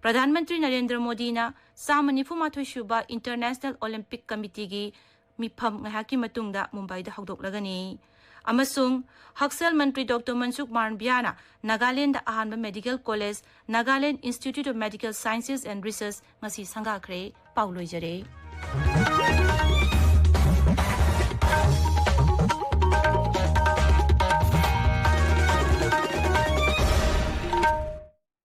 ꯄ꯭ꯔꯙꯥꯟ ꯃꯟꯇ꯭ꯔꯤ ꯅꯔꯦꯟꯗ꯭ꯔ ꯃꯣꯗꯤꯅ ꯆꯥꯝꯃ ꯅꯤꯐꯨ ꯃꯥꯊꯣꯏ ꯁꯨꯕ ꯏꯟꯇꯔꯅꯦꯁꯅꯦꯜ ꯑꯣꯂꯤꯝꯄꯤꯛ ꯀꯃꯤꯇꯤꯒꯤ ꯃꯤꯐꯝ ꯉꯥꯏꯍꯥꯛꯀꯤ ꯃꯇꯨꯡꯗ ꯃꯨꯝꯕꯥꯏꯗ ꯍꯧꯗꯣꯛꯂꯒꯅꯤ꯫ ꯑꯃꯁꯨꯡ ꯍꯛꯁꯦꯜ ꯃꯟꯇ꯭ꯔꯤ ꯗꯣꯛꯇꯔ ꯃꯟꯁꯨꯈ ꯃꯥꯟꯗꯚꯤꯌꯥꯅ ꯅꯥꯒꯥꯂꯦꯟꯗ ꯑꯍꯥꯟꯕ medical college, Nagaland institute of medical sciences and research, ꯉꯁꯤ ꯁꯪꯒꯥꯈ꯭ꯔꯦ꯫ ꯄꯥꯎ ꯂꯣꯏꯖꯔꯦ꯫